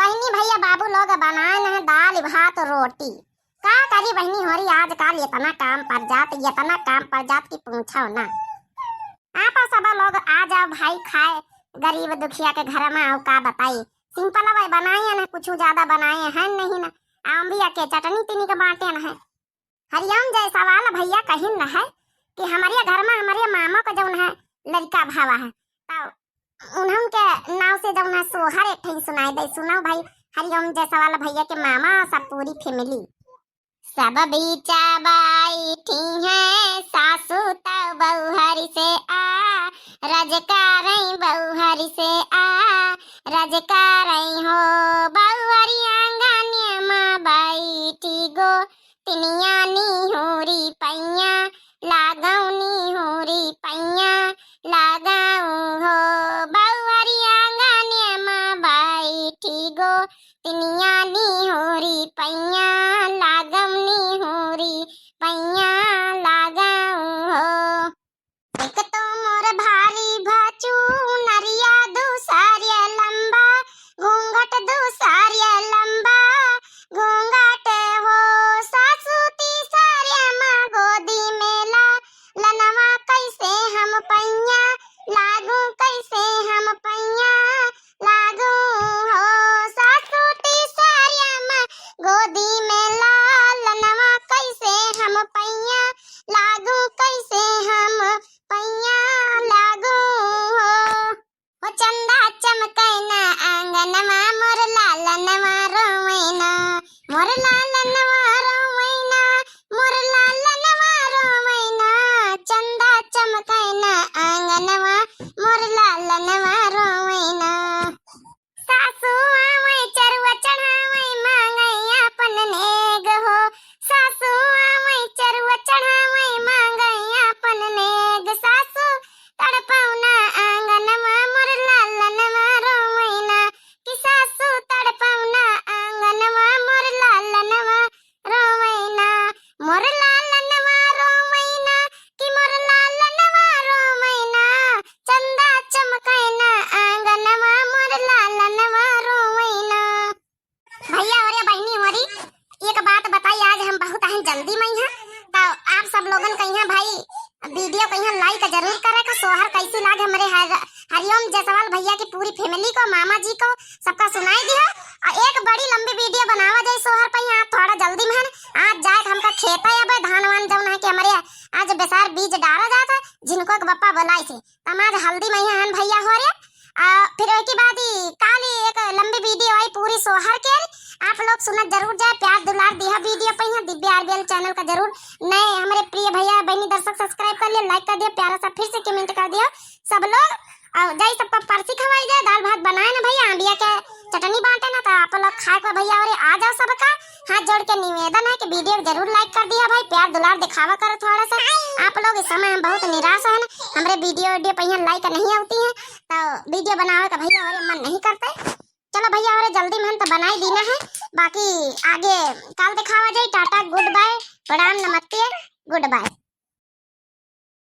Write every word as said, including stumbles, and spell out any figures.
बहिनी भइया बाबू लोग बनाए न है दाल भात रोटी। का करी बहिनी होरी, आजकल इतना काम पर जात, इतना काम पर जात कि पूछो ना। आप सब लोग आ जाओ भाई खाए गरीब दुखिया के घर में, आओ का बताई। Simple भाई बनाए न, कुछ ज्यादा बनाए हैं नहीं ना। आंबिया के चटनी तिनी के बाटे न है। हरिओम जायसवाल भइया कहिन न है कि हमरे घर में हमरे मामा को जौन है लड़का भावा है, तो उन्हन के नाव से जौन है सोहर एक ठे सुनाई दे। सुनो भाई, हरिओम जायसवाल भइया के मामा सब पूरी family। सब बीचा बैठी हैं सासू त बउहर से आ, रजकारई बउहर से आ, रजकारई हो बउहरी आंगनिया मा बैठी गो तिनिया निहुरी पैया, लागौ निहुरी पैया, लागौ हो बउहरी आंगनिया मा बैठी गो तिनिया निहुरी पैया, लागौ निहुरी पैया, लागौ हो। एक तो मोर भारी भाचू नरिया दुसारिया लंबा, घूंघट दुसारिया लंबा, घूंघट हो सासू तीसारिया मा गोदी में ला, लनवा कैसे हम पैया, लागू कैसे हम पैया, लागू हो सासू तीसारिया मा गोदी में ला, लनवा कैसे हम पैया, लागू कैसे हम पैया, लागू हो। हो चंदा चमकैना आंगनवा मोर लालनवा रोवैना, मोर लालनवा रोवैना, मोर लालनवा रोवैना। चंदा चमकैना आंगनवा मोर लालनवा रोवैना। सासू आवै चरुआ चढ़ावै मांगै आपन नेग हो, सासू आवै चरुआ चढ़ावै मांगै आपन नेग। सासू तड़पौना आंगनवा मोर लालनवा रोवैना, कि सासू तड़पौना आंगनवा मोर लालनवा रोवैना, मोर लालनवा रोवैना, कि मोर लालनवा रोवैना। चंदा चमकैना आंगनवा मोर लालनवा रोवैना। भइया होरे बहिनी होरी, एक बात बताई, आज हम बहुत अहम जल्दी में हैं, तो आप सब लोगन कहिया भाई video कहिया like जरूर करे का। सोहर कैसी लागे हमरे हर-, हरिओम जायसवाल भइया की पूरी family को, मामा जी को, सबका सुनाई दिया। और एक बड़ी लंबी video बनावा जाए सोहर पे, यहाँ थोड़ा जल्दी में है ना, आज जाए हमका खेता अब धान वान जौन है कि हमरे आज बेसार बीज डारा जात है, जिनको के बप्पा बोलाई थे। तमाज हल्दी मइहाँ हन भइया होरे। आ, फिर ओके बाद ही काली एक लंबी video आई पूरी सोहर के। आप लोग सुनत जरूर जाए, प्यार दुलार दिहा video पे। यहाँ दिव्या RBL channel का जरूर नए हमरे प्रिय भइया बहिनी दर्शक subscribe कर लिया, like कर दिया, प्यारा सा फिर से comment कर दिया सब लोग। और जाई सबका परसी खवाई जाए, दाल भात बनाए ना भइया, आंबिया के चटनी बांटे ना, तो आप लोग खाए को भइया होरे आ जाओ सबका। हाथ जोड़ के निवेदन है कि video जरूर like कर दिया भाई, प्यार दुलार दिखावा करो थोड़ा सा। आप लोग इस समय हम बहुत निराश हैं, हमरे video वीडियो पे यहाँ like नहीं आती है, तो video बनावे का भइया होरे मन नहीं करते। चलो भइया होरे जल्दी में हम तो बनाई दीना है, बाकी आगे काल दिखावा जाए। टाटा, good bye, प्रणाम, नमस्ते, good bye।